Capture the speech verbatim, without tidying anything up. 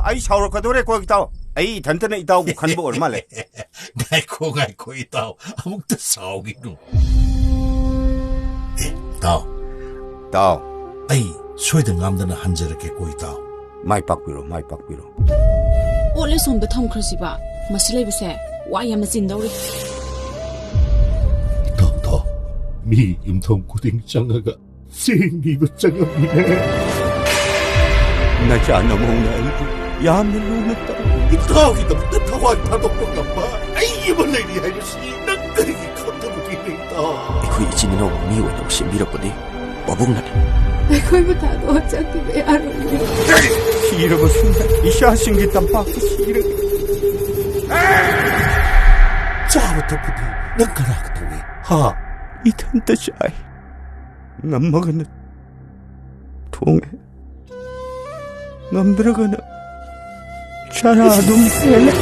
ꯑꯩ ꯁꯥꯎꯔꯛꯀꯗꯧꯔꯦꯀꯣ, ꯏꯇꯥꯎ꯫ ꯑꯩ ꯏꯊꯟꯇꯅ ꯏꯇꯥꯎꯕꯨ ꯈꯟꯕ ꯑꯣꯏꯔ ꯃꯥꯜꯂꯦ꯫ ꯉꯥꯏꯈꯣ, ꯉꯥꯏꯈꯣ, ꯏꯇꯥꯎ꯫ ꯑꯃꯨꯛꯇ ꯁꯥꯎꯈꯤꯅꯨ꯫ ꯑꯦ, ꯏꯇꯥꯎ꯫ ꯇꯥꯎ꯫ ꯑꯩ ꯁꯣꯏꯗ ꯉꯥꯝꯗꯅ ꯍꯟꯖꯔꯛꯀꯦꯀꯣ, ꯏꯇꯥꯎ꯫ ꯃꯥꯏ ꯄꯥꯛꯄꯤꯔꯣ, ꯃꯥꯏ ꯄꯥꯛꯄꯤꯔꯣ꯫ ꯑꯣꯠꯂꯦ ꯁꯣꯝꯗ ꯊꯝꯈ꯭ꯔꯁꯤꯕ꯫ ꯃꯁꯤ ꯂꯩꯕꯁꯦ ꯋꯥ ꯌꯥꯝꯅ ꯆꯤꯟꯗꯧꯔꯤ꯫ ꯏꯇꯥꯎ, ꯏꯇꯥꯎ꯫ ꯃꯤ ꯌꯨꯝꯊꯣꯡ ꯈꯨꯗꯤꯡ ꯆꯪꯉꯒ ꯆꯦꯡ ꯅꯤꯕ ꯆꯪꯉꯝꯃꯤꯅꯦ꯫ ꯅꯆꯥ ꯅꯃꯧꯅ ꯑꯩꯕꯨ ꯌꯥꯝꯅ ꯂꯨꯅ ꯇꯧ꯫ ꯏꯇꯥꯎꯒꯤꯗꯃꯛꯇ ꯊꯋꯥꯏ ꯊꯥꯗꯣꯛꯄ ꯉꯝꯕ ꯑꯩ ꯑꯃ ꯂꯩꯔꯤ ꯍꯥꯏꯕꯁꯤ ꯅꯪ ꯀꯔꯤꯒꯤ ꯈꯪꯗꯕꯒꯤꯅꯣ, ꯏꯇꯥꯎ? ꯑꯩꯈꯣꯏ ꯏꯆꯤꯟ ꯏꯅꯥꯎ ꯃꯤ ꯑꯣꯏꯅꯕ ꯁꯦꯝꯕꯤꯔꯛꯄꯗꯤ ꯄꯥꯕꯨꯡꯅꯅꯤ꯫ ꯑꯩꯈꯣꯏꯕꯨ ꯊꯥꯗꯣꯛꯑ ꯆꯠꯈꯤꯕ ꯌꯥꯔꯣꯏ꯫ ꯁꯤꯔꯕꯁꯨ ꯏꯆꯥꯁꯤꯡꯒꯤ ꯇꯝꯄꯥꯛꯇ ꯁꯤꯔꯒꯦ꯫ ꯆꯥꯕ ꯊꯛꯄꯗꯤ ꯅꯪ ꯀꯅꯥꯒ ꯇꯧꯏ? ꯍꯥ? ꯏꯊꯟꯇ ꯆꯥꯏ꯫ ꯉꯝꯃꯒꯅ ꯊꯣꯡꯉꯦ, ꯉꯝꯗ꯭ꯔꯒꯅ ꯆꯔꯥ ꯑꯗꯨꯝ ꯍꯦꯜꯂꯦ꯫